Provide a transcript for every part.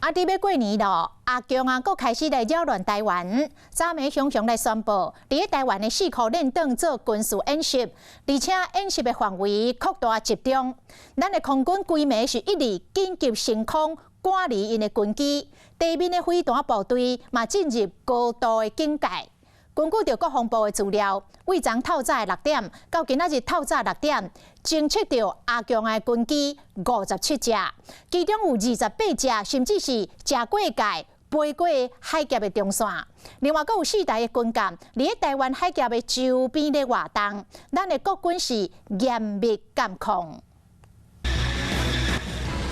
啊，佇欲過年囉，阿共啊，閣開始來擾亂台灣。昨暝雄雄來宣布，佇咧台灣的四箍練轉做軍事演習，而且演習的範圍擴大集中。咱的空軍規暝是一直緊急升空，趕離𪜶的軍機，地面的飛彈部隊嘛進入高度的警戒。根據著國防部的資料，對昨透早的6點到今仔日透早六點，偵測著阿共的軍機57隻，其中有28隻，甚至是食過界飛過海峽的中線。另外，閣有四台的軍艦佇咧台灣海峽的周邊咧活動，咱的國軍是嚴密監控。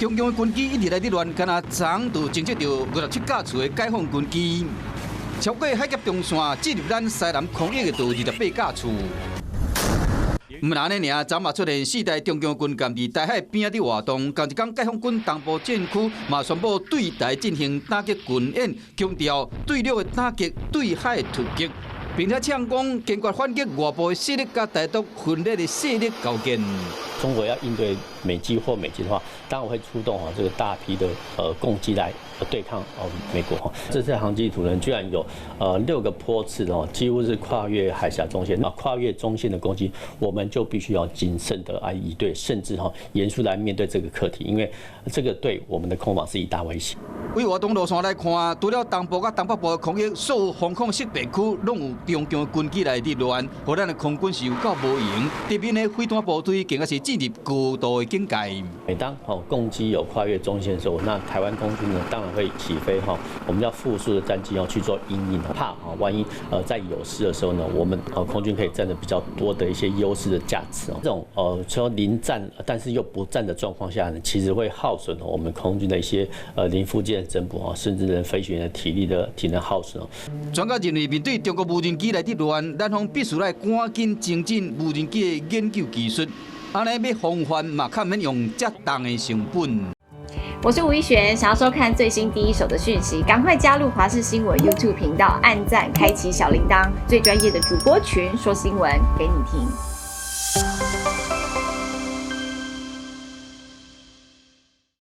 中共的軍機一直來佇亂，敢若昨就偵測著57架次的解放軍機。超過海峽中線進入咱西南空域的就28架次。毋但按呢爾，昨嘛出現四台中共軍艦佇台海邊仔佇活動，仝一工解放軍東部戰區嘛宣布對台進行打擊軍演，強調對陸的打擊、對海的突擊，並且嗆講堅決反擊外部的勢力佮台獨分裂的勢力勾結。中國要應對美機或美艦的話，當然會出動哈這個大批的共機來對抗哦美國哈。這次航機圖呢，居然有六個波次哦，幾乎是跨越海峽中線。那跨越中線的攻擊，我們就必須要謹慎的來以對，甚至哈嚴肅來面對這個課題，因為這個對我們的空防是一大威脅。對活動路線來看，除了東部佮東北部的空域，所有防空識別區攏有中共軍機來佇亂，予咱的空軍是有夠無閒。地面的飛彈部隊更加是進入高度的警戒。每當哦共機有跨越中線的時候，那台灣空軍呢當然會起飛哈，我們要複數的戰機要去做因應，怕啊萬一在有事的時候呢，我們空軍可以佔得比較多的一些優勢的價值哦。這種說臨戰但是又不戰的狀況下呢，其實會耗損我們空軍的一些零附件增補啊，甚至連飛行員的體力的體能耗損哦。專家認為，面對中國無人機來佇亂，咱方必須來趕緊精進無人機的研究技術，按呢欲防範嘛，較免用遮重的成本。我是吳一璇，想要收看最新第一手的訊息，趕快加入華視新聞 YouTube 頻道，按讚、開啟小鈴鐺，最專業的主播群說新聞給你聽。